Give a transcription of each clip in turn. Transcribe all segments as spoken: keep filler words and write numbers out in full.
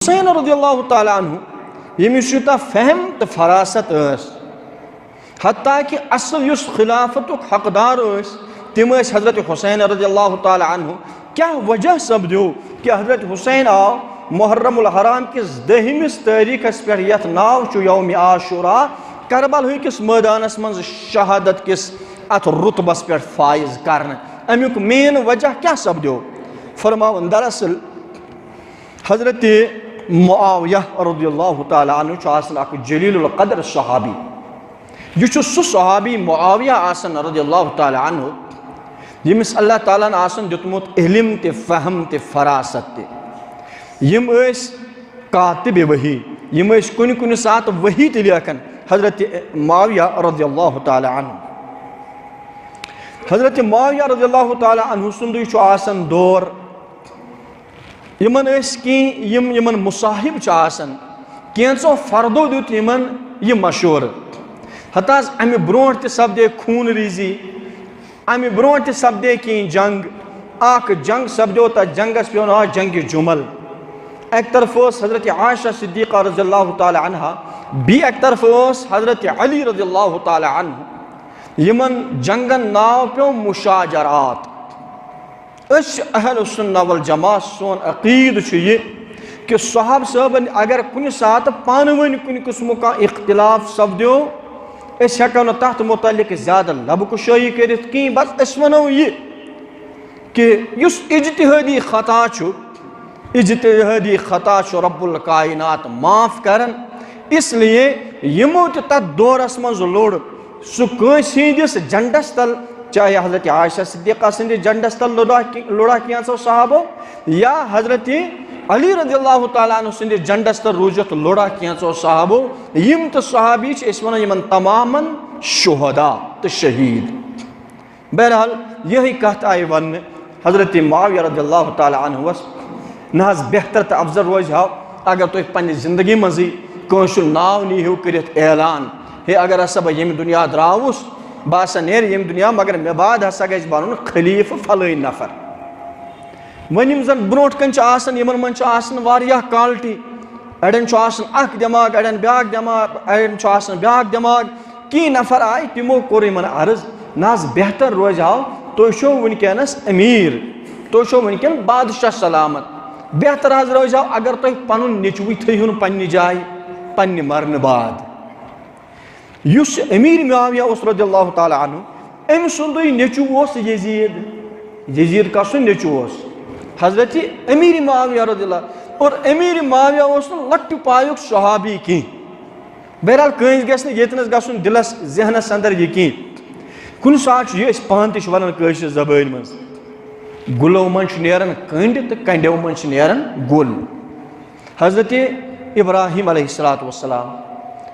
حسین رضی اللہ تعالیٰ عنہ، ییٚمِس یوٗتاہ فہم تہٕ فراست ٲس، حتیٰ کہ اصل یُس خلافتُک حقدار ٲسۍ، تِم ٲسۍ حضرت حسین رضی اللہ تعالیٰ عنہ۔ کیٛاہ وجہ سپدیو کہ حضرت حسین آو محرم الحرام کِس دٔہمِس تٲریٖخس پٮ۪ٹھ، یتھ ناو چھُ یوم عاشورہ، کربلہٕ کِس مٲدانس منٛز شہادت کِس اتھ رتبس پٮ۪ٹھ فائز کرنہٕ؟ امیُک مین وجہ کیٛاہ سپدیو؟ فرماوُن، دراصل حضرت معاویہ رضی اللہ تعالیٰ عنہ چھُ آسان اکھ جلیل القدر صحابی۔ یہِ چھُ سُہ صحابی معاویہ آسان رضی اللہ تعالیٰ عنہ، ییٚمِس اللہ تعالیٰ ہن آسان دیُتمُت علم تہِ، فہم تہِ، فراست تہِ۔ یِم ٲسۍ کاتب وحی، یِم ٲسۍ کُنہِ کُنہِ ساتہٕ وحی تہِ لیکھان، حضرت معاویہ رضی اللہ تعالیٰ عنہ۔ حضرت معاویہ رضی اللہ تعالیٰ عنہ سُنٛدُے چھُ آسان دور۔ یِمن ٲسۍ کینٛہہ یِم یِمن مصاحب چھِ آسان، کینٛژو فردو دیُت یِمن یہِ مشورٕ۔ ہتہٕ حظ، امہِ برونٛٹھ تہِ سپدے خوٗن ریزی، امہِ برونٛٹھ تہِ سپدے کینٛہہ جنگ۔ اکھ جنگ سپدیو، تتھ جنگس پیوٚو ناو جنگ جمل۔ اکہِ طرفہٕ ٲس حضرت عائشہ صدیقہ رضی اللہ تعالیٰ عنہا، بیٚیہِ اکہِ طرفہٕ ٲس حضرت علی رضی اللہ تعالیٰ عنہ۔ یِمن جنگن ناو پیوٚو مشاجرات۔ أسۍ چھِ اہل السنہ والجماعہ، سون عقیدٕ چھُ یہِ کہِ صحابہٕ صٲبن اگر کُنہِ ساتہٕ پانہٕ ؤنۍ کُنہِ قٕسمُک کانٛہہ اختلاف سپدیو، أسۍ ہٮ۪کو نہٕ تتھ متعلق زیادٕ لبہٕ کُشٲیی کٔرِتھ کِہیٖنۍ۔ بس أسۍ ونو یہِ کہِ یُس اجتہٲدی خطا چھُ، اجتہادی خطا چھُ رب الکائنات معاف کران۔ اس لیے یِمو تہِ تتھ دورس منٛز لوٚڑ، سُہ کٲنٛسہِ ہٕنٛدِس جنڈس تل، چاہے حضرت عائشہ صدیقہ سٕنٛدِس جنڈس تل لوٚڑا، لوٚڑا کینٛژھو صحابو، یا حضرت علی رضی اللہ تعالیٰ عنہ سٕنٛدِس جنڈس تل روٗزِتھ لوٚڑا کینٛژھو صحابو، یِم تہٕ صحابی چھِ أسۍ ونان یِمن تمامن شہدا تہٕ شہیٖد۔ بہرحال، یِہے کتھ آیہِ وننہٕ حضرت معاویہ رضی اللہ تعالیٰ عنہس، نہ حظ بہتر تہٕ افضل روزِ ہا اگر تُہۍ پننہِ زندگی منٛزٕے کٲنٛسہِ ہُنٛد ناو نیٖہِو کٔرِتھ اعلان، ہے اگر ہسا بہٕ ییٚمہِ دُنیا درٛاوُس، بہٕ ہسا نیرٕ ییٚمہِ دُنیا، مگر مےٚ بعد ہسا گژھِ بنُن خلیفہٕ فلٲنۍ نفر۔ وۄنۍ یِم زن برونٛٹھ کنہِ چھِ آسان، یِمن منٛز چھِ آسان واریاہ quality، اڑٮ۪ن چھُ آسان اکھ دٮ۪ماغ، اڑٮ۪ن بیٛاکھ دٮ۪ماغ، اڑٮ۪ن چھُ آسان بیٛاکھ دٮ۪ماغ۔ کینٛہہ نفر آیہِ، تِمو کوٚر یِمن عرض، نہ حظ، بہتر روزِ ہاو، تُہۍ چھِو وٕنکیٚنس امیر، تُہۍ چھِو وٕنکیٚن بادشاہ سلامت۔ بہتر حظ روزِ ہاو اگر تُہۍ پنُن نیٚچوٕے تھٲیہُن پننہِ جایہِ، پننہِ مرنہٕ بعد۔ یُس امیر معاویہ اوس رضی اللہ تعالیٰ عنہ، أمۍ سُنٛدُے نیٚچوٗ اوس یزید۔ یزید کس سُنٛد نیٚچوٗ اوس؟ حضرت امیر معاویہ رضی اللہ۔ اور امیر معاویہ اوس نہٕ لۄکٹہِ پایُک صحابی کینٛہہ۔ بہرحال، کٲنٛسہِ گژھِ نہٕ ییٚتنَس گژھُن دِلَس، ذہنَس اندر یہِ کینٛہہ۔ کُنہِ ساتہٕ چھُ یہِ، أسۍ پانہٕ تہِ چھِ وَنان کٲشِر زبٲنۍ منٛز، "گُلو منٛز چھُ نیران کٔنٛڈۍ تہٕ کَنٛڈٮ۪و منٛز چھُ نیران گُل۔" حضرت ابراہیم علیہ الصلوۃ والسلام،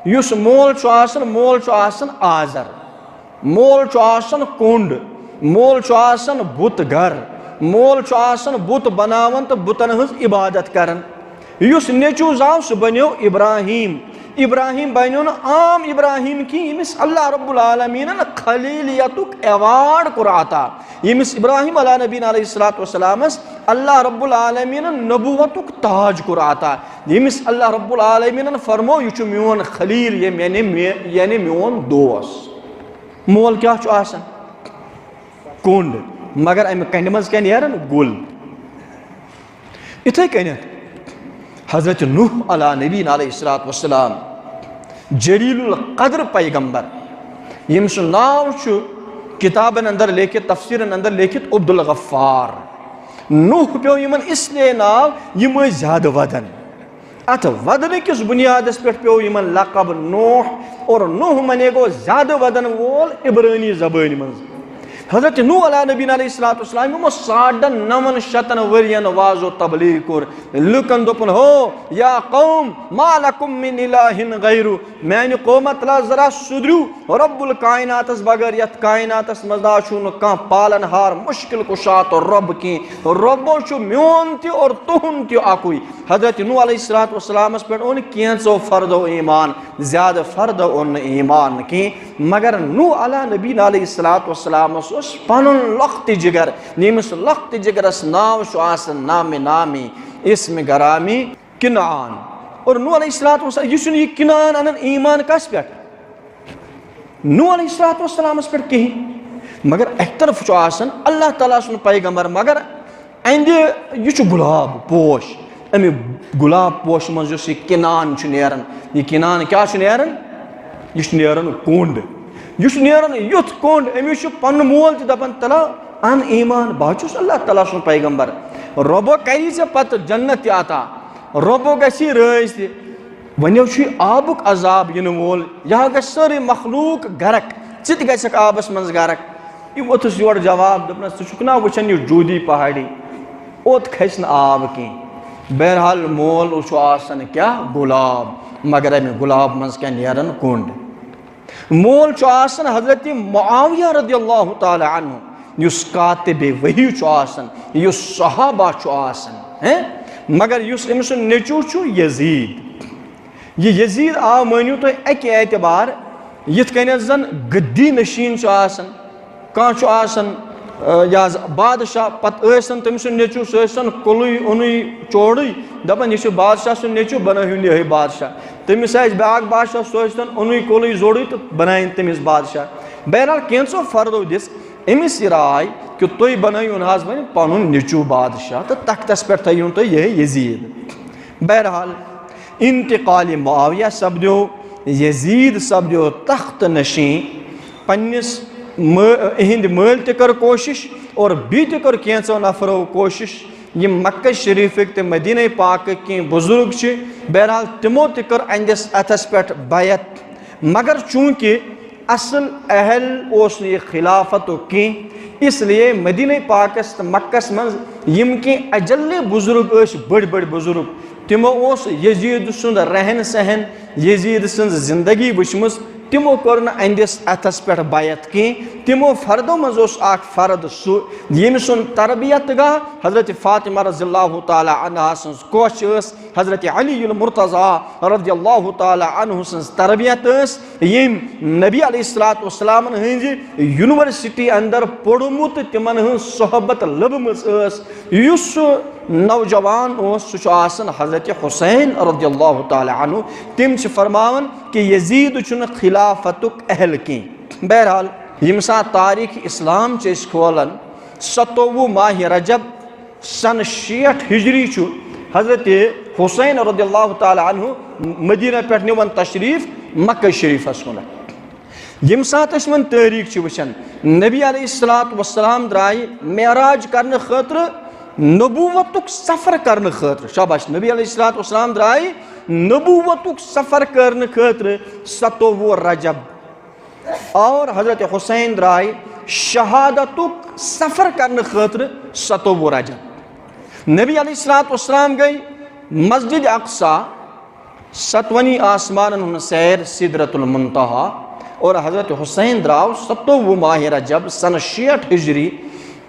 یُس مول چھُ آسان، مول چھُ آسان آزر۔ مول چھُ آسان کُنڈ، مول چھُ آسان بُت گھر، مول چھُ آسان بُت بناوان تہٕ بُتن ہٕنٛز عبادت کران۔ یُس نیٚچوٗ زاو، سُہ بنیو ابراہیم۔ ابراہیم بنیو نہٕ عام ابراہیم کینٛہہ، ییٚمِس اللہ رب العالمیٖنن خلیلیتُک ایوارڈ کوٚر عطا، ییٚمِس ابراہیم علیٰ نبینا علیہ الصلوۃ والسلامس اللہ رب العالمیٖنن نبوتُک تاج کوٚر عطا، ییٚمِس اللہ رب العالمیٖنن فرمو، "یہِ چھُ میون خلیل، یعنی مے-، یعنی میون دوس۔" مول کیٛاہ چھُ آسان؟ کُنڈ، مگر امہِ کنڈِ منٛز کیٛاہ نیران؟ گُل۔ اِتھے کٔنٮ۪تھ حضرت نوح علیٰ نبینا علیہ الصلوۃ والسلام، جلیل القدر پیغمبر، ییٚمۍ سُنٛد ناو چھُ کتابن اندر لیکھِتھ، تفسیرن اندر لیکھِتھ عبدالغفار۔ نوح پیوٚو یِمن اس لیے ناو، یِم ٲسۍ زیادٕ ودان۔ اتھ ودنہٕ کِس بنیادس پٮ۪ٹھ پیوٚو یِمن لقب نوح، اور نوح معنی گوٚو زیادٕ ودن وول عبرٲنی زبٲنۍ منٛز۔ حضرت نوح علیٰ نبینا علیہ الصلوۃ والسلام، یِمو ساڑن نون شتن ؤرین واز و تبلیغ کوٚر، لُکن دوٚپُن، "ہو یا قوم، ما لکم من الہ غیرہ"، میانہِ قومہ، تلہ ذرا سُدھرِو، رب الکائناتس بغٲر یتھ کائناتس منٛز نہ چھُ نہٕ کانٛہہ پالن ہار، مشکل کشا تہٕ رب کینٛہہ۔ ربو چھُ میون تہِ اور تُہُنٛد تہِ اکُے۔ حضرت نوح علیہ الصلوۃ والسلامس پٮ۪ٹھ اوٚن کینٛژو فردو ایمان، زیادٕ فردو اوٚن نہٕ ایمان کینٛہہ۔ مگر نوح علیٰ نبینا علیہ الصلوۃ والسلامس اوس پنُن لۄکٹہِ جگر، ییٚمِس لۄکٹہِ جگرس ناو چھُ آسان نام نامی، اسم گرامی۔ کنعان۔ اور نوح علیہ الصلوۃ والسلام، یہِ چھُنہٕ یہِ کنعان اَنان ایمان کَس پٮ۪ٹھ؟ نوح علیہ الصلوۃ والسلامَس پٮ۪ٹھ کِہیٖنۍ۔ مگر اَکہِ طرفہٕ چھُ آسان اللہ تعالیٰ سُنٛد پیغمبر، مگر اَندِ یہِ چھُ گۄلاب پوش، اَمہِ گۄلاب پوشہِ منٛز یُس یہِ کنعان چھُ نیران، یہِ کنعان کیٛاہ چھُ نیران؟ یہِ چھُ نیران کوٚنٛڈ، یہِ چھُ نیران یُتھ کوٚنٛڈ، أمِس چھُ پَنُن مول تہِ دَپان، "تَلہ اَن ایمان، بہٕ حظ چھُس اللہ تعالیٰ سُنٛد پیغمبر، رۄبہ کَری ژےٚ پَتہٕ جنت تہِ عطا، رۄبہ گژھی رٲضۍ تہِ۔" وۄنۍ چھُ آبُک عذاب یِنہٕ وول، یہِ ہا گژھِ سٲرٕے مخلوٗق غرق، ژٕ تہِ گژھکھ آبَس منٛز غرق۔ یہِ ووٚتھُس یورٕ جواب، دوٚپنَس، "ژٕ چھُکھ نا وٕچھان یہِ جودی پہاڑی؟ اوٚت کھسہِ نہٕ آب کینٛہہ۔" بہرحال، مول چھُ آسان کیٛاہ؟ گۄلاب، مگر اَمہِ گۄلاب منٛز کیٛاہ نیران؟ کوٚنٛڈ۔ مول چھُ آسان حضرت معاویہ رضی اللہ تعالیٰ عنہ، یُس کاتب وحی چھُ آسان، یُس صحابہ چھُ آسان، ہیں؟ مگر یُس أمۍ سُنٛد نیٚچوٗ چھُ یزید۔ یہِ یزید آو، مٲنِو تُہۍ، اَکہِ اعتبار یِتھ کٔنٮ۪تھ زَن گدی نشیٖن چھُ آسان، کانٛہہ چھُ آسان، آ، یہِ حظ بادشاہ، پَتہٕ ٲسۍ تَن تٔمۍ سُنٛد نیٚچوٗ، سُہ ٲسۍ تَن کُلُے اوٚنُے چوڑُے، دَپان، "یہِ چھُ بادشاہ سُنٛد نیٚچوٗ، بَنٲوِہُن یِہوٚے بادشاہ۔" تٔمِس آسہِ بیٛاکھ بادشاہ، سُہ ٲسۍ تَن اوٚنُے کُلُے زوٚڑُے تہٕ بَنایَن تٔمِس بادشاہ۔ بہرحال، کینٛژھو فردو دِژ أمِس یہِ راے کہِ تُہۍ بَنٲیِو حظ وۄنۍ پَنُن نیٚچوٗ بادشاہ تہٕ تختَس پٮ۪ٹھ تھٲیِو تُہۍ یِہوٚے یزید۔ بہرحال، انتقال معاویہ سپدیو، یزید سپدیو تخت نشین۔ پننِس مٲ-، اِہِنٛدِ مٲلۍ تہِ کٔر کوٗشِش اور بیٚیہِ تہِ کٔر کینٛژو نفرو کوٗشِش، یِم مکہ شریفٕکۍ تہٕ مدینہ پاکٕکۍ کینٛہہ بزرگ چھِ۔ بہرحال، تِمو تہِ کٔر اَہِنٛدِس اَتھَس پٮ۪ٹھ بیعت، مگر چوٗنٛکہِ اصل اہل اوس نہٕ یہِ خلافتُک کینٛہہ، اس لیے مدینہ پاکس تہٕ مکس منٛز یِم کینٛہہ اجل بزرگ ٲسۍ، بٔڑۍ بٔڑۍ بزرگ، تِمو اوس یزید سُنٛد رہن سہن، یزید سٕنٛز زندگی وٕچھمٕژ، تِمو کٔر نہٕ اَہِنٛدِس اَتھس پٮ۪ٹھ بیعت کینٛہہ۔ تِمو فردو منٛز اوس اکھ فرد سُہ، ییٚمہِ سُنٛد تربیت گاہ حضرت فاطمہ رضی اللہ تعالیٰ عنہا سٕنٛز کوچھ ٲس، حضرت علی المرتضیٰ رضی اللہ تعالیٰ عنہ سٕنٛز تربیت ٲس، ییٚمۍ نبی علیہ الصلوۃ والسلامن ہٕنٛزِ یونیورسٹی اندر پوٚرمُت تہٕ تِمن ہٕنٛز صحبت لٔبمٕژ ٲس۔ یُس سُہ نوجوان اوس، سُہ چھُ آسان حضرت حسین رضی اللہ تعالیٰ عنہ۔ تِم چھِ فرماوان کہِ یزید چھُنہٕ خلافتُک اہل کینٛہہ۔ بہرحال، ییٚمہِ ساتہٕ تاریخ اسلام چھِ أسۍ کھولان، ستووُہ ماہِ رجب سنہٕ شیٹھ ہجری چھُ حضرت حسین رضی اللہ تعالیٰ عنہ مدینہ پٮ۪ٹھ نِوان تشریف مکہ شریفس کُن۔ ییٚمہِ ساتہٕ أسۍ وۄنۍ تٲریٖخ چھِ وٕچھان، نبی علیہ الصلوۃ والسلام درٛاے معراج کرنہٕ خٲطرٕ، نبوتُک سفر کرنہٕ خٲطرٕ۔ شاباش، نبی علیہ الصلوۃ والسلام درٛاے نبوتُک سفر کرنہٕ خٲطرٕ ستووُہ رجب۔ اور حضرت حسین درٛاے شہادتُک سفر کرنہٕ خٲطرٕ ستووُہ رجب۔ نبی علیہ الصلوۃ والسلام گٔے مسجد اقصی، ستونی آسمانن ہُنٛد سیر، سدرۃ المنتہا، اور حضرت حسین درٛاو ستووُہ ماہِ رجب سنہٕ شیٹھ ہجری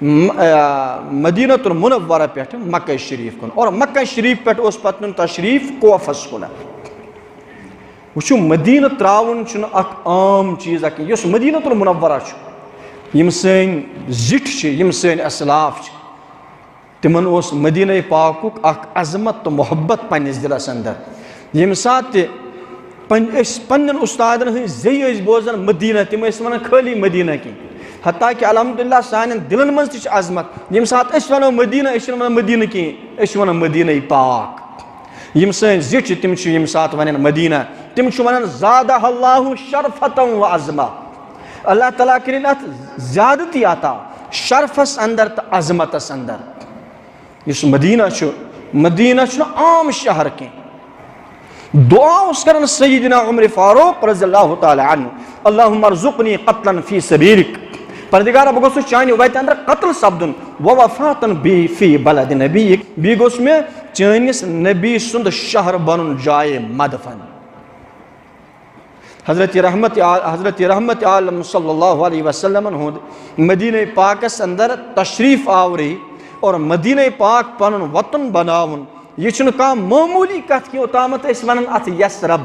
م-، آ، مدینۃ المنورہ پٮ۪ٹھ مکہ شریف کُن، اور مکہ شریف پٮ۪ٹھ اوس پتہٕ نیُن تشریف کوفس کُن۔ وٕچھِو، مدینہ ترٛاوُن چھُنہٕ اکھ عام چیٖز اکھ، یُس مدینۃ المنورہ چھُ، یِم سٲنۍ زِٹھۍ چھِ، یِم سٲنۍ اسلاف چھِ، تِمن اوس مدینہ پاکُک اکھ عظمت تہٕ محبت پننِس دِلس اندر۔ ییٚمہِ ساتہٕ تہِ پن-، أسۍ پننٮ۪ن اُستادن ہٕنٛز زیٚیہِ ٲسۍ بوزان مدینہ، تِم ٲسۍ ونان خٲلی مدینہ کینٛہہ۔ حتیٰ کہ الحمدللہ سانٮ۪ن دِلن منٛز تہِ چھِ عظمت۔ ییٚمہِ ساتہٕ أسۍ ونو مدینہ، أسۍ چھِنہٕ ونان مدینہ کینٛہہ، أسۍ چھِ ونان مدینہ پاک۔ یِم سٲنۍ زِٹھۍ چھِ، تِم چھِ ییٚمہِ ساتہٕ ونان مدینہ، تِم چھِ ونان، "زادہ اللہ شرفتم و عظمہ۔" اللہ تعالیٰ کٔرِن اتھ زیادٕ تہِ عطا، شرفس اندر تہٕ عظمتس اندر۔ یُس مدینہ چھُ، مدینہ چھُنہٕ عام شہر کینٛہہ۔ دعا اوس کران سیدنا عمر فاروق رضی اللہ تعالیٰ عنہ، "اللہم ارزقنی قتلا فی سبیلک"، پروردگارا، بہٕ گوٚژھُس چانہِ وتہِ اندر قتل سپدُن، "و وفاتن بی فی بلد نبیک"، بیٚیہِ گوٚژھ مےٚ چٲنِس نبی سُنٛد شہر بنُن جایے مدفن۔ حضرت رحمت عا-، حضرت رحمت عالم صلی اللہ علیہ وسلمن ہُنٛد مدینہ پاکس اندر تشریف آوری اور مدینہ پاک پنُن وطن بناوُن، یہِ چھُنہٕ کانٛہہ معموٗلی کتھ کینٛہہ۔ اوٚتامتھ ٲسۍ ونان اتھ یثرب۔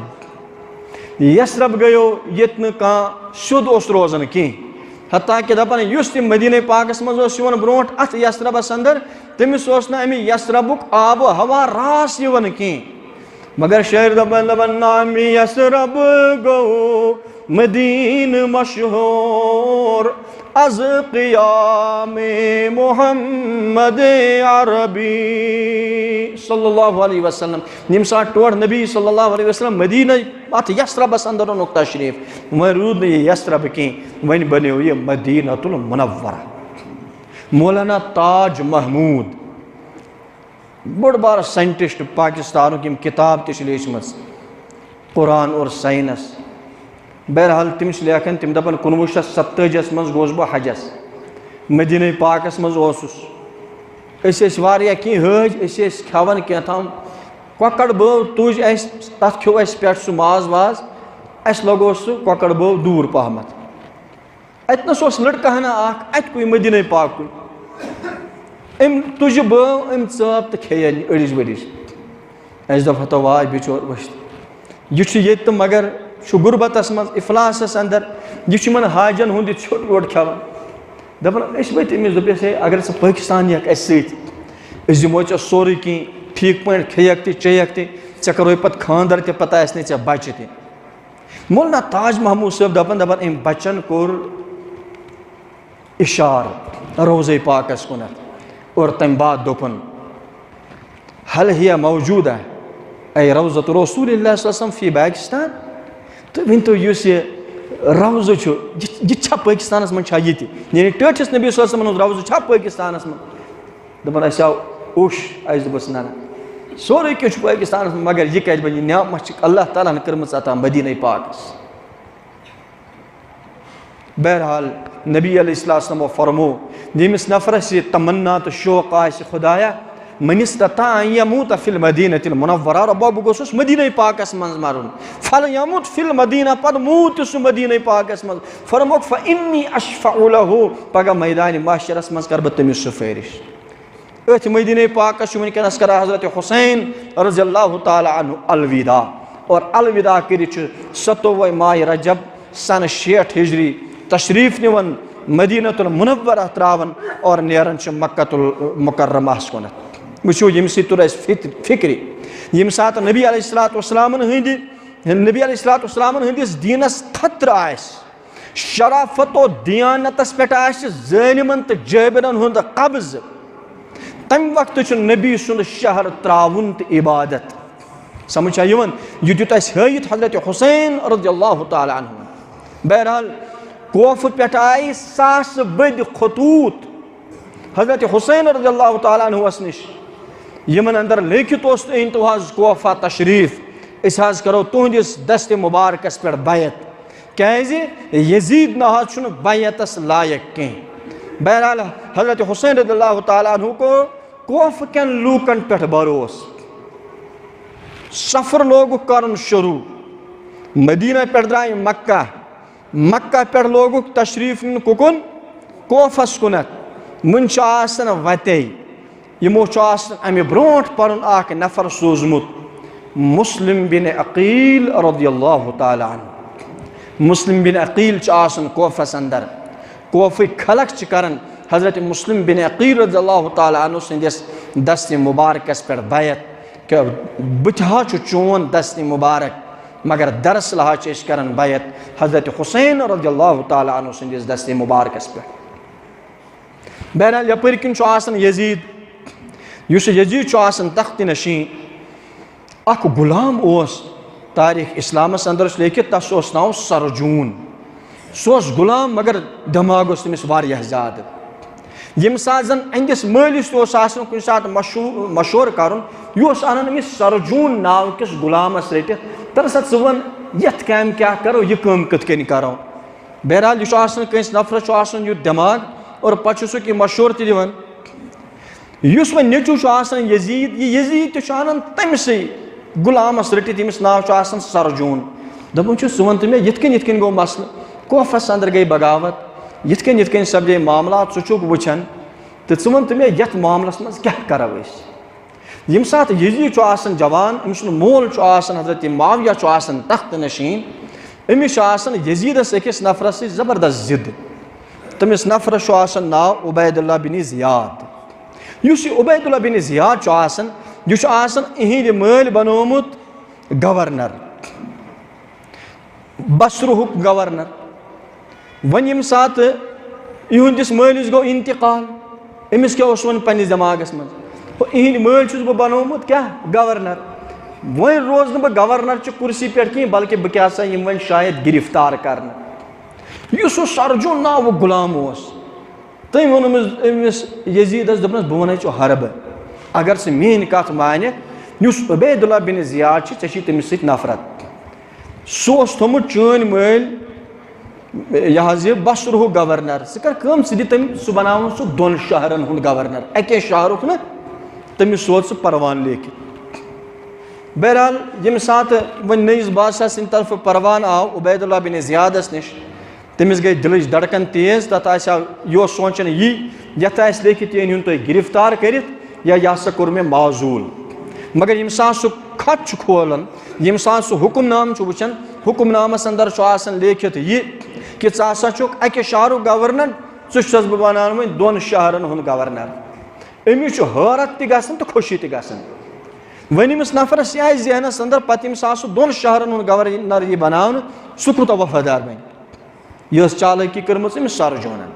یثرب گٔیو، ییٚتہِ نہٕ کانٛہہ سیوٚد اوس روزان کینٛہہ۔ حتیٰ کہ دپان، یُس تہِ مدینہ پاکس منٛز اوس یِوان برونٛٹھ، اتھ یثربس اندر، تٔمِس اوس نہٕ اَمہِ یثربُک آب و ہوا راس یِوان کینٛہہ۔ مگر شٲعر دَپان، دَپان، "نامِ یثرب گوٚو مدینہ مشہور، از قیام محمد عربی صلی اللہ علیہ وسلم۔" ییٚمہِ ساتہٕ ٹوٹھ نبی صلی اللہ علیہ وسلم مدینہ، اَتھ یثربس اندر اوٚنُکھ تشریف، وۄنۍ روٗد نہٕ یہِ یثرب کینٛہہ، وۄنۍ بنیو یہِ مدینہ المنورہ۔ مولانا تاج محمود، بوٚڑ بار ساینٹسٹ پاکستانُک، یِم کِتاب تہِ چھِ لیچھمٕژ، قرآن اور ساینس۔ بہرحال، تِم چھِ لیکھان، تِم دَپان، "کُنوُہ شیٚتھ ستٲجِیَس منٛز گوس بہٕ حجس، مدینہ پاکس منٛز اوسُس۔ أسۍ ٲسۍ واریاہ کینٛہہ حٲج، أسۍ ٲسۍ کھٮ۪وان کینٛہہ تام، کۄکر بٲو تُج اَسہِ، تَتھ کھیوٚو اَسہِ پٮ۪ٹھ سُہ ماز واز، اَسہِ لگوو سُہ کۄکر بٲو دوٗر پہمتھ۔" اَتہِ نَس اوس لٔڑکہٕ ہنا اکھ، اَتہِ کُے مدینہ پاکُے۔ أمۍ تُجہِ بٲو، أمۍ ژٲپ تہٕ کھیٚیَن یہِ أڑِج ؤڑِج۔ اَسہِ دوٚپ، "ہتو واے بِچور ؤسِتھ۔ یہِ چھُ ییٚتہِ تہٕ مگر چھُ غُربتَس منٛز، اِفلاسَس اندر۔ یہِ چھُ یِمَن حاجَن ہُنٛد یہِ ژھیوٚٹ ویوٚٹ کھٮ۪وان۔" دَپان، أسۍ ؤتھۍ أمِس، دوٚپنَس، "ہے، اگر ژٕ پٲکِستان یِکھ اَسہِ سۭتۍ، أسۍ دِموے ژےٚ سورُے کینٛہہ، ٹھیٖک پٲٹھۍ کھیٚیَکھ تہِ، چیٚیَکھ تہِ، ژےٚ کَروے پَتہٕ خانٛدر تہِ، پَتہٕ آسہِ نہٕ ژےٚ بَچہِ تہِ۔" مولانا تاج محمود صٲب دَپان، دَپان، أمۍ بَچَن کوٚر اِشارٕ روضے پاکَس کُنَتھ اور تَمہِ بعد دوٚپُن، "هل هي موجودة أي روضة رسول الله صلى الله عليه وسلم في باكستان؟" تُہۍ ؤنۍ تو، یُس یہِ روضہٕ چھُ، یہِ، یہِ چھا پٲکِستانَس منٛز، چھا یہِ تہِ؟ یعنی ٹٲٹھِس نبی صلی اللہ علیہ وسلم ہُنٛد روضہٕ چھا پٲکِستانَس منٛز؟ دَپان، اَسہِ آو اوٚش، اَسہِ دوٚپُس، "نہ، نہ، سورُے کینٛہہ چھُ پٲکِستانَس منٛز، مگر یہِ کَتہِ بَنہِ؟ یہِ نعمت چھِ اللہ تعالیٰ ہَن کٔرمٕژ عطا مدینہ پاکَس۔" بہرحال، نبی علیہ السلام فرمو، ییٚمِس نفرس یہِ تمنا تہٕ شوق آسہِ، "خدایا، من استطاع ان یموت فی المدینۃ المنورہ"، رۄبا، بہٕ گوٚژھُس مدینہ پاکس منٛز مرُن، "فلیمت فی المدینہ"، پتہٕ موٗد تہِ سُہ مدینہ پاکس منٛز۔ فرموکھ، "فانی اشفع لہ"، پگاہ میدانِ محشرس منٛز کرٕ بہٕ تٔمِس سفٲرِش۔ أتھۍ مدینہ پاکس چھُ وٕنکیٚنس کران حضرت حسین رضی اللہ تعالیٰ عنہ الوداع، اور الوداع کٔرِتھ چھُ ستووُہ ماہِ رجب سنہٕ شیٹھ ہجری تشریف نِوان، مدینہ المنورہ تراوان اور نیران چھِ مکہ المکرمہس کُنتھ۔ وٕچھِو، ییٚمہِ سۭتۍ توٚر اَسہِ فِت-، فِکرِ، ییٚمہِ ساتہٕ نبی علیہ الصلوۃ والسلامن ہٕنٛدِ، نبی علیہ الصلوۃ والسلامن ہٕنٛدِس دیٖنس خطرٕ آسہِ، شرافت و دیانتس پٮ۪ٹھ آسہِ ظٲلمن تہٕ جٲبرن ہُنٛد قبضہٕ، تمہِ وقتہٕ چھُ نبی سُنٛد شہر تراوُن تہٕ عبادت۔ سمجھ چھا یِوان؟ یہِ دیُت اَسہِ ہٲیِتھ حضرت حسین رضی اللہ تعالیٰ عنہ۔ بہرحال، کوفہٕ پٮ۪ٹھ آیہِ ساسہٕ بٔدۍ خطوٗط حضرت حسین رضی اللہ تعالیٰ عنہس نِش، یِمن اندر لیکھِتھ اوس، "تُہۍ أنۍ تو حظ کوفہ تشریف، أسۍ حظ کرو تُہنٛدِس دستِ مبارکس پٮ۪ٹھ بیعت۔" کیازِ یزید نہ حظ چھُنہٕ بیعتس لایق کینٛہہ۔ بہرحال، حضرت حسین رضی اللہ تعالیٰ عنہ کوٚر کوفہٕ کٮ۪ن لوٗکن پٮ۪ٹھ بھروسہٕ۔ سفر لوگُکھ کرُن شروع۔ مدینہ پٮ۪ٹھ درٛاے مکہ۔ مکہ پٮ۪ٹھ لوگُکھ تشریف نیُن کُکُن؟ کوفس کُنتھ۔ وُنہِ چھُ آسان وتے۔ یِمو چھُ آسان اَمہِ برونٛٹھ پَنُن اَکھ نفر سوٗزمُت، مسلم بن عقیل رضی اللہ تعالیٰ عنہ۔ مسلم بن عقیل چھُ آسان کوفَس اندر۔ کوفٕکۍ خلق چھِ کران حضرت مسلم بن عقیل رضی اللہ تعالیٰ عنہ سٕنٛدِس دستِ مبارکَس پٮ۪ٹھ بیعت کہ بہٕ تہِ ہا چھُ چون دستِ مبارک، مگر دراصل ہا چھِ أسۍ کران بیعت حضرت حسین رضی اللہ تعالیٰ عنہ سٕنٛدِس دستِ مبارکَس پٮ۪ٹھ۔ بہرحال، یپٲرۍ کِنۍ چھُ آسان یزید، یُس یہِ یزید چھُ آسان تخت نشین، اکھ غلام اوس تاریخ اسلامس اندر چھُ لیکھِتھ، تس اوس ناو سرجون۔ سُہ اوس غلام، مگر دٮ۪ماغ اوس تٔمِس واریاہ زیادٕ۔ ییٚمہِ ساتہٕ زن أہنٛدِس مٲلِس تہِ اوس آسان کُنہِ ساتہٕ مشہوٗر، مشورٕ کرُن، یہِ اوس انان أمِس سرجون ناو کِس غلامس رٔٹِتھ، "ترٕ سا ژٕ وَن، یتھ کامہِ کیٛاہ کرو، یہِ کٲم کِتھ کٔنۍ کرو؟" بہرحال، یہِ چھُ آسان، کٲنٛسہِ نفرس چھُ آسان یُتھ دٮ۪ماغ، اور پتہٕ چھُ سُہ کینٛہہ مشورٕ تہِ دِوان۔ یُس وۄنۍ نیٚچوٗ چھُ آسان یزید، یہِ یزید تہِ چھُ انان تٔمسٕے غلامس رٔٹِتھ، ییٚمِس ناو چھُ آسان سرجون۔ دپان چھُ، "ژٕ وَن تہٕ مےٚ، یِتھ کٔنۍ، یِتھ کٔنۍ گوٚو مسلہٕ؟ کوفس اندر گٔے بغاوت، یِتھ کٔنۍ، یِتھ کٔنۍ سپدے معاملات، ژٕ چھُکھ وٕچھان، تہٕ ژٕ وَن تہٕ مےٚ، یتھ معاملس منٛز کیٛاہ کرو أسۍ؟" ییٚمہِ ساتہٕ یزید چھُ آسان جوان، أمۍ سُنٛد مول چھُ آسان حضرت معاویہ، چھُ آسان تخت نشین، أمِس چھُ آسان یزیدس أکِس نفرس سۭتۍ زبردست ضد۔ تٔمِس نفرس چھُ آسان ناو عبید اللہ بن زیاد۔ یُس یہِ عبید اللہ بن زیاد چھُ آسان، یہِ چھُ آسان اِہِنٛدِ مٲلۍ بنومُت گورنر، بصرہُک گورنر۔ وۄنۍ ییٚمہِ ساتہٕ یِہُنٛدِس مٲلِس گوٚو انتقال، أمِس کیٛاہ اوس وۄنۍ پننِس دٮ۪ماغس منٛز؟ ہُہ، اِہِنٛدۍ مٲلۍ چھُس بہٕ بنومُت کیٛاہ؟ گورنر۔ وۄنۍ روزٕ نہٕ بہٕ گورنر چہِ کُرسی پٮ۪ٹھ کینٛہہ، بلکہِ بہٕ کیٛاہ سا یِمہٕ وۄنۍ شاید گرفتار کرنہٕ۔ یُس ہُہ سرجون ناوُک غلام اوس، تٔمۍ ووٚن أمِس، أمِس یزیدس، دوٚپنس، "بہٕ ونے ژےٚ حربہٕ، اگر ژٕ میٲنۍ کتھ مانکھ، یُس عبید اللہ بن زیاد چھُ، ژےٚ چھُے تٔمِس سۭتۍ نفرت۔ سُہ اوس تھوٚمُت چٲنۍ مٲلۍ، یہِ حظ یہِ بصرہُک گورنر، ژٕ کر کٲم، ژٕ دِ تٔمۍ، سُہ بناوُن سُہ دۄن شہرن ہُنٛد گورنر، اکے شہرُک نہٕ۔" تٔمِس سوز سُہ پروان لیکھِتھ۔ بہرحال، ییٚمہِ ساتہٕ وۄنۍ نٔیِس بادشاہ سٕنٛدِ طرفہٕ پروان آو عبید اللہ بن زیادس نِش، تٔمِس گٔے دِلٕچ دھڑکن تیز، تَتھ آسہِ ہا، یہِ اوس سونٛچان یی، یَتھ آسہِ لیکھِتھ، یہِ أنۍ ہُن تُہۍ گرفتار کٔرِتھ، یا یہِ ہسا کوٚر مےٚ معزوٗل۔ مگر ییٚمہِ ساتہٕ سُہ خط چھُ کھولان، ییٚمہِ ساتہٕ سُہ حُکُم نامہٕ چھُ وٕچھان، حُکُم نامَس اندر چھُ آسان لیکھِتھ یہِ کہِ ژٕ ہسا چھُکھ اَکہِ شہرُک گورنر، ژٕ چھُسَس بہٕ بناوان وۄنۍ دۄن شہرن ہُنٛد گورنر۔ أمِس چھُ حٲرت تہِ گژھان تہٕ خوشی تہِ گژھان۔ وۄنۍ أمِس نفرس یہِ آسہِ ذہنس اندر، پتہٕ ییٚمہِ ساتہٕ سُہ دۄن شہرن ہُنٛد گورنر یی بناونہٕ، سُہ کوٗتاہ وفادار بنہِ۔ یہِ ٲس چالٲکی کٔرمٕژ أمِس سرجونن۔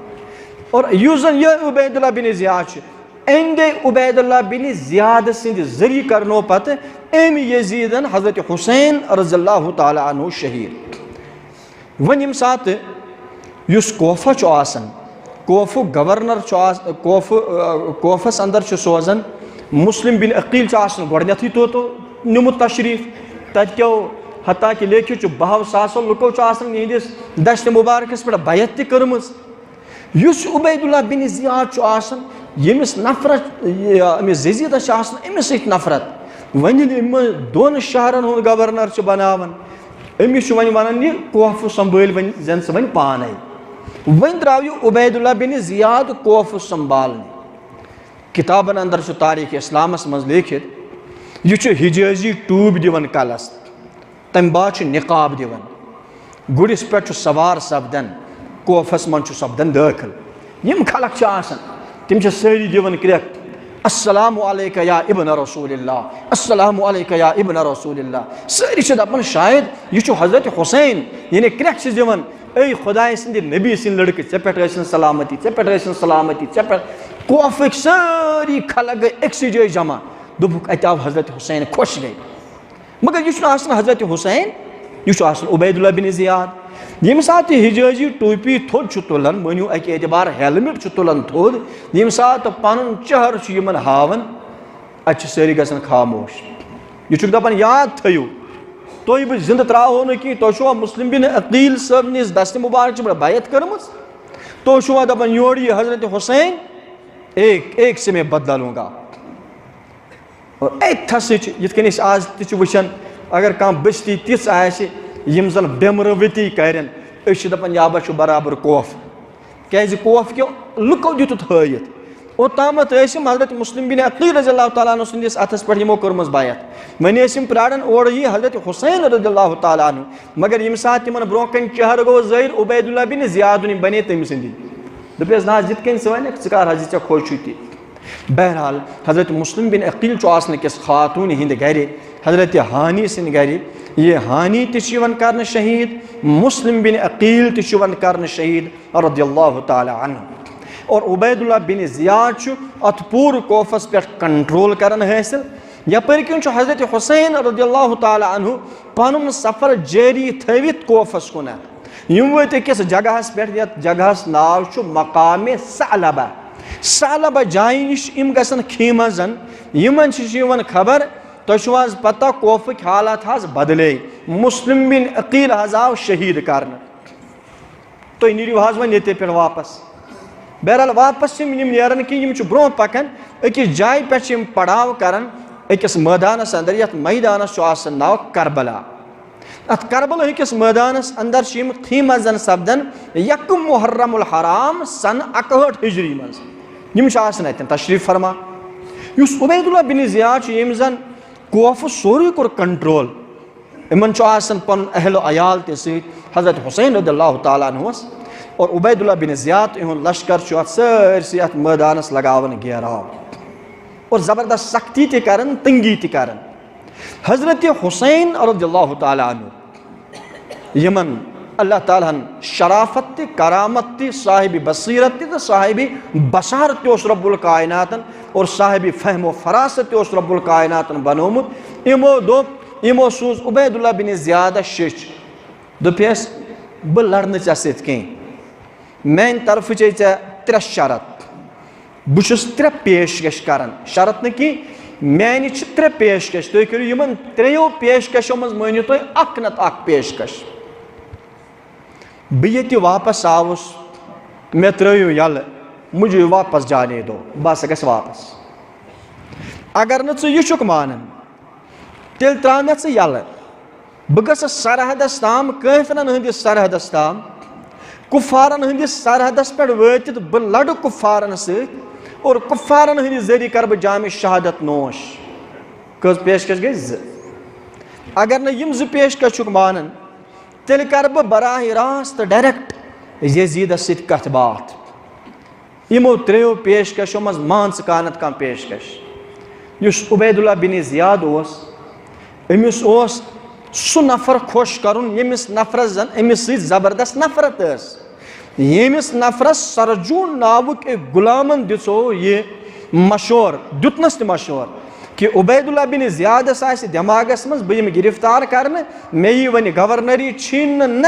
اور یُس زن یہِ عبید اللہ بن زیاد چھُ، أمۍ دے عبید اللہ بن زیاد سٕنٛدِ ذٔریعہٕ کرنو پتہٕ أمۍ یزیدن حضرت حسین رضی اللہ تعالیٰ عنہ شہید۔ وۄنۍ ییٚمہِ ساتہٕ یُس کوفہ چھُ آسان، کوفُک گورنر چھُ آس-، کوفہٕ، آ، کوفس اندر چھُ سوزان، مسلم بن عقیل چھُ آسان گۄڈٕنیتھٕے توتو نیومُت تشریف۔ تتہِ کیو حتیٰ کہ لیکھِتھ چھُ، بہو ساسو لُکو چھُ آسان یِہنٛدِس دستِ مبارکس پٮ۪ٹھ بیعت تہِ کٔرمٕژ۔ یُس عبید اللہ بن زیاد چھُ آسان، ییٚمِس نفرت، یہِ، أمِس یزیدس چھِ آسان أمِس سۭتۍ نفرت۔ وۄنۍ ییٚلہِ أمۍ دۄن شہرن ہُنٛد گورنر چھُ بناوان، أمِس چھُ وۄنۍ ونان، یہِ کوفہٕ سنبھٲلۍ وۄنۍ زن ژٕ وۄنۍ پانے۔ وۄنۍ درٛاو یہِ عبید اللہ بن زیاد کوفہٕ سنبھالنہِ۔ کتابن اندر چھُ تاریخ اسلامس منٛز لیکھِتھ، یہِ چھُ حجازی ٹوٗپۍ دِوان کلس۔ تَمہِ بعد چھُ نقاب دِوان، گُرِس پٮ۪ٹھ چھُ سوار سپدان، کوفس منٛز چھُ سپدان دٲخل۔ یِم خلق چھِ آسان، تِم چھِ سٲری دِوان کرٛٮ۪کھ، "السلام علیک یا ابن رسول اللہ، السلام علیک یا ابن رسول اللہ۔" سٲری چھِ دپان، شاید یہِ چھُ حضرت حسین، یعنی کرٛٮ۪کھ چھِ دِوان، "اے خدایہِ سٕنٛدِ نبی سٕنٛدِ لڑکہٕ، ژےٚ پٮ۪ٹھ ٲسِن سلامتی، ژےٚ پٮ۪ٹھ ٲسِن سلامتی، ژےٚ پٮ۪ٹھ۔" کوفٕکۍ سٲری خلق گٔے أکسٕے جایہِ جمع، دوٚپُکھ، "اَتہِ آو حضرت حسین، خۄش گٔے۔" مگر یہِ چھُنہٕ آسان حضرت حسین، یہِ چھُ آسان عبید اللہ بن زیاد۔ ییٚمہِ ساتہٕ یہِ حجازی ٹوپی تھوٚد چھُ تُلان، مٲنِو اَکہِ اعتبار ہیلمٹ چھُ تُلان تھوٚد، ییٚمہِ ساتہٕ پَنُن چہرٕ چھُ یِمن ہاوان، اَتہِ چھِ سٲری گژھان خاموش۔ یہِ چھُکھ دَپان، یاد تھٲیِو، تُہۍ بہٕ زِندٕ ترٛاوہو نہٕ کینٛہہ، تۄہہِ چھُوا مسلم بن عقیل صٲبنِس دستِ مبارک چھِ بیعت کٔرمٕژ؟ تُہۍ چھُوا دَپان، یورٕ یہِ حضرت حسین، ایک، ایک سے میں بدلہ لوں گا۔ اور أتھۍ سۭتۍ چھِ، یِتھ کٔنۍ أسۍ آز تہِ چھِ وٕچھان، اگر کانٛہہ بستی تِژھ آسہِ، یِم زَن بٮ۪مرٲوتی کَرن، أسۍ چھِ دَپان، "یابا چھُ برابر کوف۔" کیٛازِ کوف کیو لُکو دیُتُتھ ہٲیِتھ۔ اوٚتامَتھ ٲسۍ یِم حضرت مسلم بن عقیل رضی اللہ تعالیٰ عنہ سٕنٛدِس اَتھَس پٮ۪ٹھ یِمو کٔرمٕژ بیعت۔ وۄنۍ ٲسۍ یِم پرٛاران اورٕ یی حضرت حسین رضی اللہ تعالیٰ عنہ۔ مگر ییٚمہِ ساتہٕ تِمَن برونٛہہ کَنہِ چہرٕ گوٚو ظٲہِر، عبید اللہ بن زیادُن بَنے تٔمۍ سٕنٛدی۔ دوٚپُس، "نہ حظ، یِتھ کٔنۍ ژٕ وَنکھ، ژٕ کَر حظ، یہِ ژےٚ خۄش چھُے تی۔" بہرحال، حضرت مسلم بن عقیل چھُ آسان أکِس خاتوٗنہِ ہِنٛدِ گرِ، حضرت ہانی سٕنٛدِ گرِ۔ یہِ ہانی تہِ چھُ یِوان کرنہٕ شہیٖد، مسلم بن عقیل تہِ چھُ یِوان کرنہٕ شہیٖد رضی اللہ تعالیٰ عنہ۔ اور عبید اللہ بن زیاد چھُ اتھ پوٗرٕ کوفس پٮ۪ٹھ کنٹرول کران حٲصِل۔ یپٲرۍ کِنۍ چھُ حضرت حسین رضی اللہ تعالیٰ عنہ پنُن سفر جٲری تھٲوِتھ کوفس کُن۔ یِم وٲتۍ أکِس جگہس پٮ۪ٹھ، یتھ جگہس ناو چھُ مقام ثعلبہ۔ ثعلبہ جایہِ نِش یِم گژھن خیمن زن، یِمن چھِ یِوان خبر، تۄہہِ چھُو حظ پتہ، کوفٕکۍ حالات حظ بدلے، مسلم بن عقیل حظ آو شہیٖد کرنہٕ۔ تُہۍ نیٖرِو حظ وۄنۍ ییٚتہِ پٮ۪ٹھ واپس۔ بہرحال، واپس چھِ یِم، یِم نیران کہِ یِم چھِ برونٛہہ پکان، أکِس جایہِ پٮ۪ٹھ چھِ یِم پڑاو کران، أکِس مٲدانس اندر، یتھ مٲدانس چھُ آسان ناو کربلا۔ اتھ کربلا ہٕکِس مٲدانس اندر چھِ یِم خیمہ زن سپدان یکم محرم الحرام سنہٕ اکہٲٹھ ہجری منٛز۔ یِم چھِ آسان اتٮ۪ن تشریف فرما۔ یُس عبید اللہ بن زیاد چھُ، ییٚمۍ زن کوفہٕ سورُے کوٚر کنٹرول، یِمن چھُ آسان پنُن اہل و عیال تہِ سۭتۍ، حضرت حسین رضی اللہ تعالیٰ عنہس اور عبید اللہ بن زیاد، یِہُنٛد لشکر چھُ اتھ سٲرسٕے اتھ مٲدانس لگاوان گیراو۔ اور زبردست سختی تہِ کران، تنگی تہِ کران۔ حضرت حسین رضی اللہ تعالیٰ عنہ، یمن اللہ تعالیٰ ہن شرافت تہِ، کرامت تہِ، صاحب بصیرت تہِ تہٕ صاحب بصارت تہِ اوس رب الکائناتن، اور صاحب فہم و فراست تہِ اوس رب الکائناتن بنومت۔ یمو دوٚپ، یمو سوٗز عبید اللہ بن زیادس شیٚچھ، دوٚپیس، "بہٕ لڑنہٕ ژےٚ سۭتۍ کینٛہہ، میانہِ طرفہٕ چھے ژےٚ ترٛےٚ شرط، بہٕ چھُس ترٛےٚ پیشکش کران، شرط نہٕ کینٛہہ، میانہِ چھِ ترٛےٚ پیشکش، تُہۍ کٔرِو یِمن ترٛیٚیو پیشکشو منٛز مٲنِو تُہۍ اکھ نتہٕ اکھ پیشکش۔ بہٕ ییٚتہِ واپس آوُس، مےٚ ترٲیِو یلہٕ، مجھے واپس جانے دو، بہٕ ہسا گژھٕ واپس۔ اگر نہٕ ژٕ یہِ چھُکھ مانان، تیٚلہِ ترٛاو مےٚ ژٕ یَلہٕ۔ بہٕ گژھٕ سرحدس تام، کٲفرن ہٕنٛدِس سرحدس تام، کُفارن ہٕنٛدِس سرحدس پٮ۪ٹھ وٲتِتھ بہٕ لڑٕ کُفارن سۭتۍ، اور کُفارن ہٕنٛدِ ذٔریعہٕ کرٕ بہٕ جامِ شہادت نوش۔" کٔژ پیشکش گٔے؟ زٕ۔ اگر نہٕ یِم زٕ پیشکش چھُکھ مانان، تیٚلہِ کرٕ بہٕ براہ راست ڈائریکٹ یزیدس سۭتۍ کتھ باتھ۔ یِمو ترٛیٚیو پیشکشو منٛز مان ژٕ کانٛہہ نتہٕ کانٛہہ پیشکش۔ یُس عبید اللہ بن زیاد اوس، أمِس اوس سُہ نفر خۄش کرُن، ییٚمِس نفرس زن أمِس سۭتۍ زبردست نفرت ٲس، ییٚمِس نفرس سرجون ناوُک أکۍ غلامن دِژو یہِ مشور، دیُتنس تہِ مشور کہِ عبید اللہ بن زیادس آسہِ دٮ۪ماغس منٛز، بہٕ یِمہٕ گرفتار کرنہٕ، مےٚ یی وۄنۍ گورنری چھیننہٕ۔ نہ،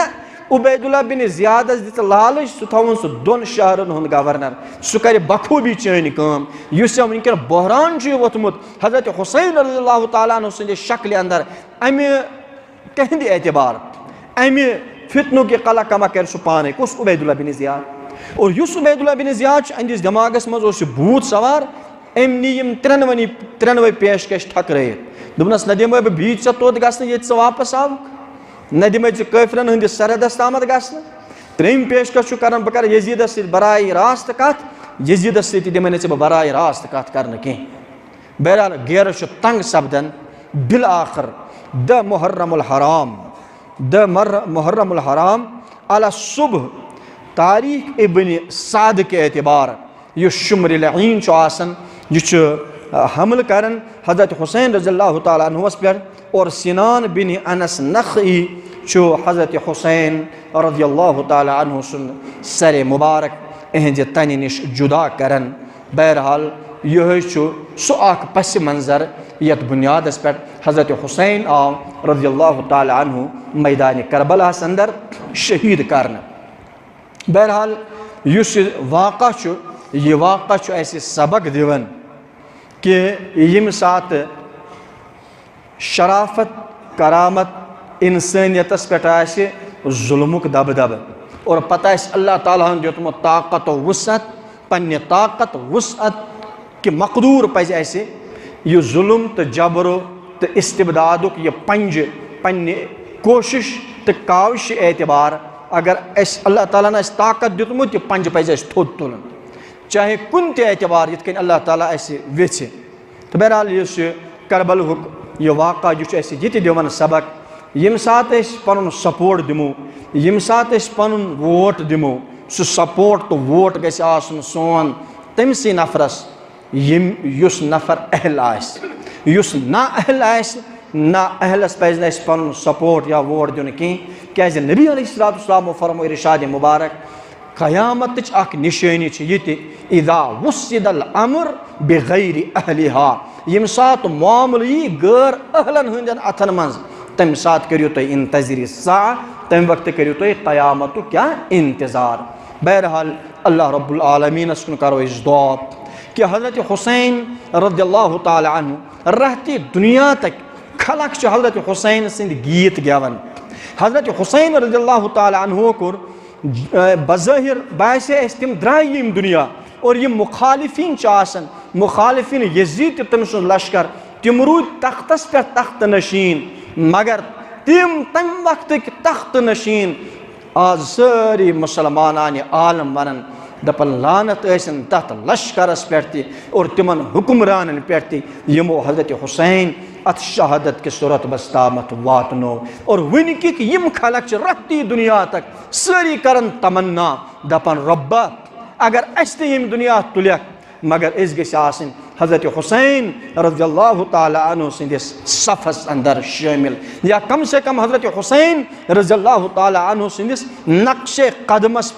عبید اللہ بن زیادس دِژ لالچ، سُہ تھاوُن سُہ دۄن شہرن ہُنٛد گورنر، سُہ کرِ بخوبی چٲنۍ کٲم۔ یُس ژےٚ وٕنکیٚن بحران چھُ ووتھمُت حضرت حسین رضی اللہ تعالیٰ عنہ سٕنٛدِ شکلہِ اندر، امہِ تِہنٛدِ اعتبار، امہِ فتنُک یہِ قلعہ کما کرِ سُہ پانے؟ کُس؟ عبید اللہ بن زیاد۔ اور یُس عبید اللہ بن زیاد چھُ، أہنٛدِس دٮ۪ماغس منٛز اوس یہِ بھوٗت سوار، أمۍ نی یِم ترٛٮ۪نوٕنی، ترٛٮ۪نوَے پیشکش ٹھکرٲیِتھ۔ دوٚپنَس، "نہ دِمَے بہٕ بیٚیہِ ژےٚ توٚت گژھنہٕ، ییٚتہِ ژٕ واپس آوُکھ، نہ دِمَے ژٕ کٲفرَن ہٕنٛدِس سرحدَس تامَتھ گژھنہٕ۔" ترٛیٚیِم پیشکش چھُ کران، "بہٕ کرٕ یزیدَس سۭتۍ براہ راست کَتھ، یزیدَس سۭتۍ تہِ دِمَے نہٕ ژےٚ بہٕ براہ راست کَتھ کرنہٕ کینٛہہ۔" بہرحال، گیرٕ چھُ تنگ سپدان۔ بالآخر، دَہ محرم الحرام، دَہ مر-، محرم الحرام علی الصبح، تاریخ ابن سعد کے اعتبار، یُس شمر لعین چھُ آسان، یہِ چھُ، آ، حملہٕ کران حضرت حسین رضی اللہ تعالیٰ عنہس پٮ۪ٹھ، اور سنان بن انس نخعی چھُ حضرت حسین رضی اللہ تعالیٰ عنہ سُنٛد سرِ مبارک اہنٛزِ تنہِ نِش جدا کران۔ بہرحال، یِہوٚے چھُ سُہ اکھ پس منظر یتھ بنیادس پٮ۪ٹھ حضرت حسین آو رضی اللہ تعالیٰ عنہ میدان کربلاہس اندر شہید کرنہٕ۔ بہرحال، یُس یہِ واقعہ چھُ، یہِ واقعہ چھُ اَسہِ سبق دِوان کہِ ییٚمہِ ساتہٕ شرافت، کرامت، انسٲنیتس پٮ۪ٹھ آسہِ ظلمُک دبدبہٕ، اور پتہٕ آسہِ اللہ تعالیٰ ہن دیُتمُت طاقت و وسعت، پننہِ طاقت وسعت کہِ مقدور پزِ اَسہِ یہِ ظلم تہٕ جبر تہٕ استبدادُک یہِ پنجہِ، پننہِ کوشش تہٕ کاوشہِ اعتبار، اگر اَسہِ اللہ تعالیٰ ہن آسہِ طاقت دیُتمُت، یہِ پنجہِ پزِ اَسہِ تھوٚد تُلُن، چاہے کُنہِ تہِ اعتبار، یِتھ کٔنۍ اللہ تعالیٰ اَسہِ ویژھِ۔ تہٕ بہرحال، یُس یہِ کربلہُک یہِ واقعہ، یہِ چھُ اَسہِ یہِ تہِ دِوان سبق، ییٚمہِ ساتہٕ أسۍ پَنُن support دِمو، ییٚمہِ ساتہٕ أسۍ پَنُن vote دِمو، سُہ support تہٕ vote گژھِ آسُن سون تٔمسٕے نفرَس، ییٚمۍ، یُس نفر اہل آسہِ۔ یُس نااہل آسہِ، نااہلَس پَزِ نہٕ اَسہِ پَنُن support یا vote دیُن کینٛہہ، کیٛازِ نبی علیہ الصلوۃ والسلامو فرموو ارشاد مبارک، قیامتٕچ اکھ نشٲنی چھِ یہِ تہِ، اذا وسد الامر بغیر اہلہا، ییٚمہِ ساتہٕ معاملہٕ یی غٲر اہلن ہٕنٛدٮ۪ن اتھن منٛز، تمہِ ساتہٕ کٔرِو تُہۍ انتظری ساعہ، تمہِ وقتہٕ کٔرِو تُہۍ قیامتُک کیٛاہ؟ انتظار۔ بہرحال، اللہ رب العالمینس کُن کرو أسۍ دعا کہ حضرت حسین رضی اللہ تعالیٰ عنہ، رحتی دنیا تک خلق چھِ حضرت حسین سٕنٛدۍ گیٖت گٮ۪وان۔ حضرت حسین رضی اللہ تعالیٰ عنہ کوٚر، بظٲہر باسے اَسہِ تِم درٛاے ییٚمہِ دُنیا، اور یِم مخالفین چھِ آسان، مخالفین یزید تہٕ تٔمۍ سُنٛد لشکر، تِم روٗدۍ تختس پٮ۪ٹھ تخت نشین، مگر تِم تمہِ وقتٕکۍ تخت نشین آز سٲری مسلمانان عالم ونان، دپان، لعنت ٲسِن تتھ لشکرس پٮ۪ٹھ تہِ اور تِمن حکمرانن پٮ۪ٹھ تہِ، یِمو حضرت حسین اتھ شہادت کِس رتبس تامتھ واتنو۔ اور وٕنہِ کِکۍ یِم خلق چھِ رحتی دنیا تک سٲری کران تمنا، دپان، رۄبا، اگر اسہِ تہِ ییٚمہِ دُنیا تُلٮ۪کھ، مگر أسۍ گٔژھۍ آسٕنۍ حضرت حسین رضی اللہ تعالیٰ عنہ سٕنٛدِس صفس اندر شٲمِل، یا کم سے کم حضرت حسین رضی اللہ تعالیٰ عنہ سٕنٛدِس نقشِ قدمس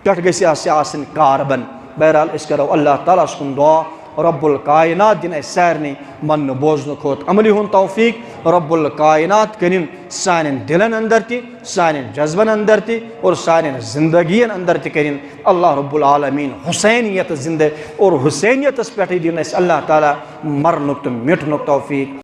پٮ۪ٹھ گژھِ اَسہِ آسٕنۍ کاربن۔ بہرحال، أسۍ کرو اللہ تعالیٰ ہس کُن دعا، رب الکائنات دِن اَسہِ سارنٕے مننہٕ بوزنہٕ کھۄتہٕ عملہِ ہُنٛد توفیق، رب الکائنات کٔرِن سانٮ۪ن دِلن اندر تہِ، سانٮ۪ن جذبن اندر تہِ اور سانٮ۪ن زندگین اندر تہِ کٔرِن اللہ رب العالمین حسینیت زندٕ اور حسینیتس پٮ۪ٹھٕے دِن اَسہِ اللہ تعالیٰ مرنُک تہٕ مِٹنُک توفیق۔